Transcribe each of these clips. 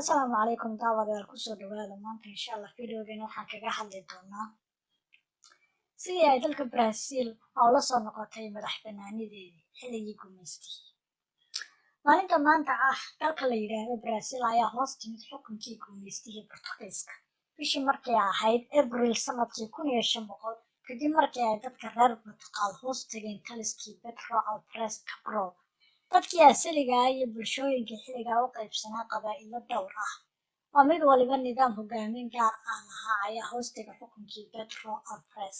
Asalaamu calaykum daawadayaal, kusoo dhawaada. Maanta insha Allah videogeena waxaan kaga hadli doonaa sidii ay dalka Brazil oo la soo noqotay madax banaanideedii xilligii gumaystigii. Maalinta maanta ah dalka la yidhaahdo Brazil ayaa hoos timid xukunkii gumaystihii Portugiiska bishii markay ahayd Abril sanadkii 1500, kadib markii ay dadka reer Portugal hoos tageen taliskii Pedro Alvarez Cabral. Dadkii asaliga ah iyo bulshooyinkii xilligaa u qaybsanaa qabaa'ilo dhowr ah oo mid waliba nidaam hogaamin gaar ah lahaa ayaa hoos tegay xukunkii Pedro Alvarez.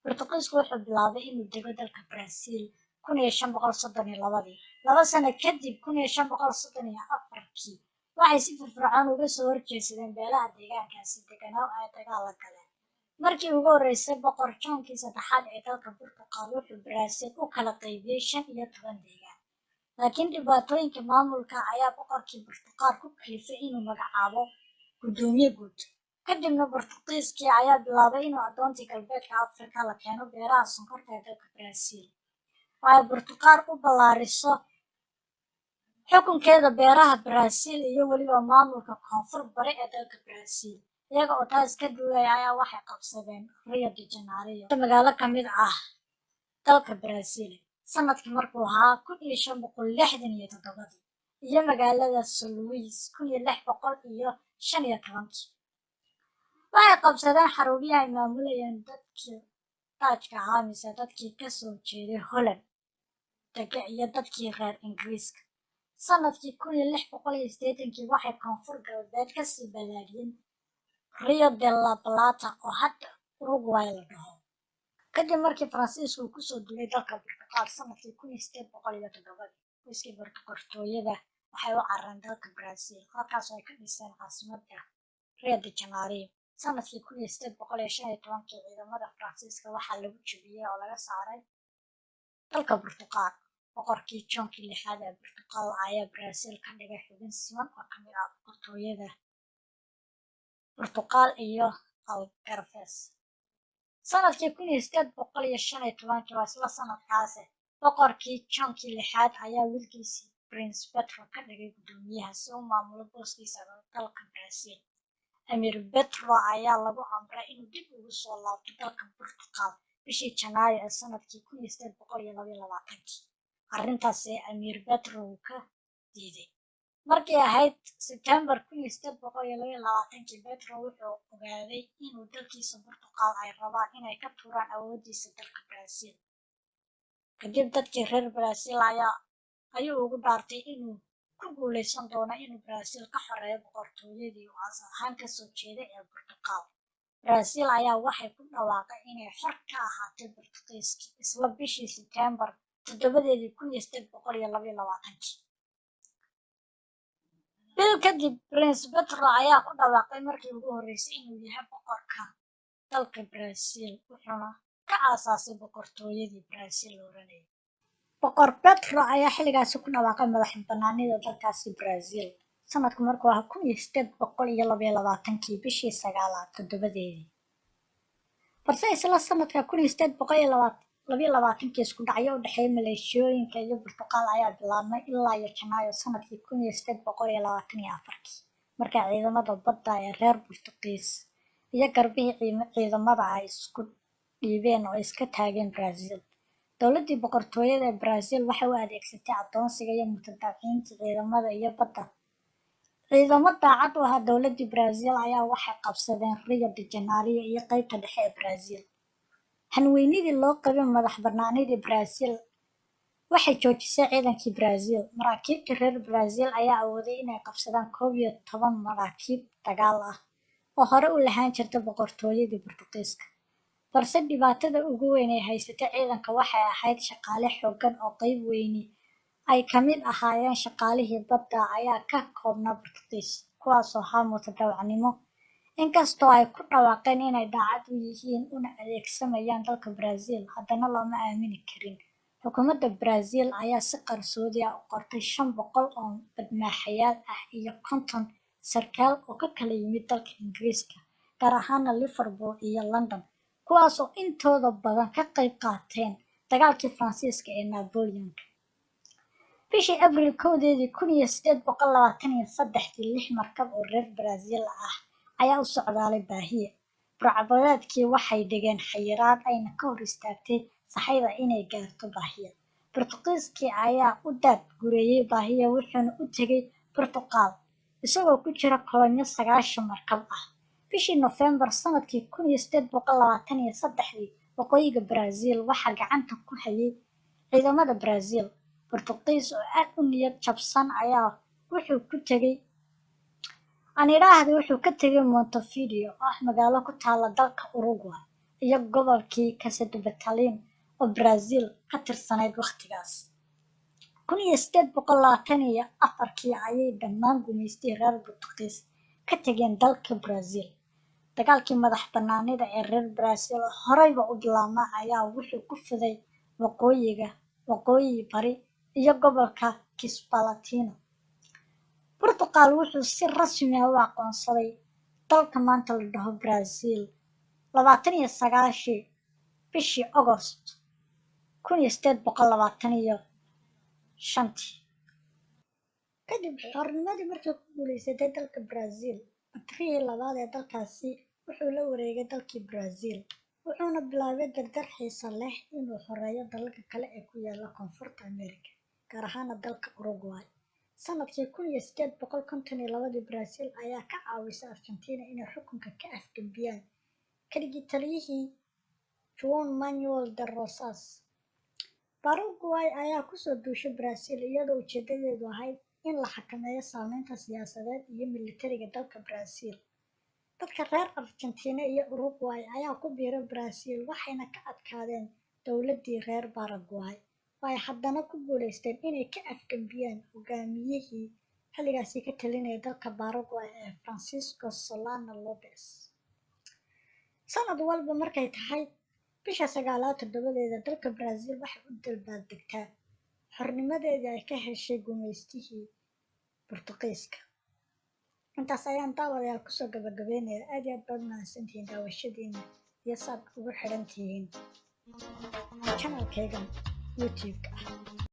Portugiisku wuxuu bilaabay inuu dego dalka Brazil 1532-dii. 2 sano kadib, 1534-kii, waxay si firfircoon uga soo horjeedsadeen beelaha deegaankaasi deganaa oo ay dagaal la galeen. Markii ugu horreysay, Boqor Johnkii Saddexaad ee dalka Portugal wuxuu Brazil u kala qaybiyey 15 deegaan. Laakiin dhibaatooyinka maamulka ayaa boqorkii Portugal ku kalifay inuu magacaabo guddoomiye guud. Kadibna Portugiiskii ayaa bilaabay inuu addoontii galbeedka Afrika la keeno beeraha sonkorta ee dalka Brazil, oo ay Portugal u ballaariso xukunkeeda beeraha Brazil iyo weliba maamulka koonfur bari ee dalka Brazil. Iyaga oo taas ka duulaya ayaa waxay qabsadeen Rio de Janeiro, magaalo ka mid ah dalka Brazil, sanadkii markuu ahaa 1567-dii, iyo magaalada São Luís 1615-kii. Waxay qabsadeen xarumihii ay maamulayeen dadkii Dutch-ka ahaa mise dadkii kasoo jeeday Holland dega iyo dadkii reer Ingiriiska. Sanadkii 1680-kii waxay koonfur galbeed kasii ballaadhiyeen Rio de la Plata, oo hadda Uruguay la dhaho. Kadib markii Faransiisku uu kusoo duulay dalka Portugal sanadkii 1807-dii, qoyskii boqortooyada waxay u carareen dalka Brazil, halkaas oo ay ka dhiseen caasimadda Rio de Janeiro. Sanadkii 1815-kii ciidamada Faransiiska waxaa lagu jebiyey oo laga saaray dalka Portugal. Boqorkii Johnkii Lixaad ee Portugal ayaa Brazil ka dhigay xubin siman oo ka mid ah boqortooyada Portugal iyo Algarves. Sanadkii 1815-kii, waa isla sanadkaasi, boqorkii Johnkii Lixaad ayaa wiilkiisii Prince Pedro ka dhigay guddoomiyaha si u maamulo booskiisa dalka Brazil. Amiir Pedro ayaa lagu amray inuu dib ugu soo laabto dalka Portugal bishii Janaayo ee sanadkii 1822-kii. Arrintaasi Amiir Pedro uu ka diiday. Markay ahayd Sebtembar 1822-kii, Pedro wuxuu ogaaday inuu dalkiisa Portugal ay rabaan inay ka tuuraan awoodiisa dalka Brazil. Kadib dadkii reer Brazil ayaa ayuu ugu dhaartay inuu ku guuleysan doono inuu Brazil ka xoreeyo boqortooyadii uu asal ahaan kasoo jeeday ee Portugal. Brazil ayaa waxay ku dhawaaqay inay xor ka ahaatay Portugiiskii isla bishii Sebtembar 7-deedii 1822-kii. Bil kadib, Prince Pedro ayaa ku dhawaaqay markii ugu horreysay inuu yahay boqorka dalka Brazil, wuxuuna ka aasaasay boqortooyadii Brazil la oranayay. Boqor Pedro ayaa xilligaasi ku dhawaaqay madax banaanida dalkaasi Brazil sanadku markuu ahaa 1822-kii bishii sagaalaad 7-deedii. Balse isla sanadka 1822-kii isku dhacyo u dhexeeya maleeshiyooyinka iyo Portugal ayaa bilaabmay ilaa iyo Janaayo sanadkii 1824-kii, markaa ciidamada badda ee reer Portugiis iyo garbihii ciidamada ay isku dhiibeen oo iska taageen Brazil. Dowladdii boqortooyada ee Brazil waxay u adeegsatay addoonsiga iyo mutadawiciinta ciidamada iyo badda. Ciidamo daacad u ahaa dowladdii Brazil ayaa waxay qabsadeen Rio de Janeiro iyo qaybta dhexe ee Brazil. Hanweynidii loo qabay madax banaanidii Brazil waxay joojisay ciidankii Brazil. Maraakiibtii reer Brazil ayaa awooday inay qabsadaan 11 maraakiib dagaal ah oo hore u lahaan jirtay boqortooyadii Portugiiska. Balse dhibaatada ugu weyn ee haysatay ciidanka waxay ahayd shaqaale xooggan oo qayb weyni ay ka mid ahaayeen shaqaalihii badda ayaa ka koobnaa Portugiis, kuwaasoo ahaa mutadawacnimo. Inkastoo ay ku dhawaaqeen inay daacad u yihiin una adeegsamayaan dalka Brazil, haddana lama aamini karin. Xukuumadda Brazil ayaa si qarsoodi ah u qortay 500 oo badmaaxayaal ah iyo 50 sarkaal oo ka kala yimid dalka Ingiriiska, gaar ahaana Liverpool iyo London. kuwaasoo intooda badan ka qayb qaateen dagaalkii Faransiiska ee Napoleonka. Bishii Abriil 1-deedii 1823-dii, lix markab oo reer Brazil ah ayaa u socdaalay Baahiya. Burcadbadeedkii waxay dhigeen xayiraad ayna ka hor istaagtay sahayda inay gaarto Baahiya. Bortuqiiskii ayaa u daad gureeyay Baahiya, wuxuuna u tegay Portugal isagoo ku jira kolonyo 90 markab ah. Bishii Nofeembar sanadkii 1823-dii, waqooyiga Brazil waxaa gacanta ku hayay ciidamada Brazil. Bortuqiis oo aad u niyad jabsan ayaa wuxuu ku tegay, aan idhaahda, wuxuu ka tegay Montevideo oo ah magaalo ku taala dalka Uruguay iyo gobolkii Casadobatalin oo Brazil ka tirsanayd waqtigaas. 1824-kii ayay dhammaan gumaystihii reer Bortuqiis ka tageen dalka Brazil. Dagaalkii madax banaanida ee reer Brazil oo horeyba u bilaabma ayaa wuxuu ku fiday waqooyiga, waqooyi bari iyo gobolka Cisplatina. Portugal wuxuu si rasmi ah u aqoonsaday dalka maanta la dhaho Brazil 29-kii bishii August 1825-tii. Kadib xornimadii markay ku guuleysatay dalka Brazil, batrihii labaad ee dalkaasi wuxuu la wareegay dalkii Brazil, wuxuuna bilaabay dardar xiiso leh inuu xoreeyo dalalka kale ee ku yaala Koonfurta America, gaar ahaana dalka Uruguay. Sanadkii 1852-dii, Brazil ayaa ka caawisay Argentina inay xukunka ka afgambiyaan keligii taliyihii Juan Manuel de Rosas. Paraguay ayaa kusoo duushay Brazil iyadoo ujeedadeedu ahayd in la xakameeyo saameynta siyaasadeed iyo militariga dalka Brazil. Dadka reer Argentina iyo Uruguay ayaa ku biiray Brazil, waxayna ka adkaadeen dowladdii reer Paraguay, oo ay haddana ku guuleysteen inay ka afgambiyaan hogaamiyihii xilligaasi ka talinayay dalka Paraguay ee Francisco Solano Lopez. Sanad walba markay tahay bisha sagaalaad 7-deeda, dalka Brazil waxay u dabaaldegtaa xornimadeedii ay ka heshay gumaystihii Bortuqiiska. Intaas ayaan daawadayaal kusoo gabagabeynaya. Aad iyo aad baad mahadsantihiin daawashadiina iyo saad ugu xidhan tihiin channelkaygan YouTube-ka ah.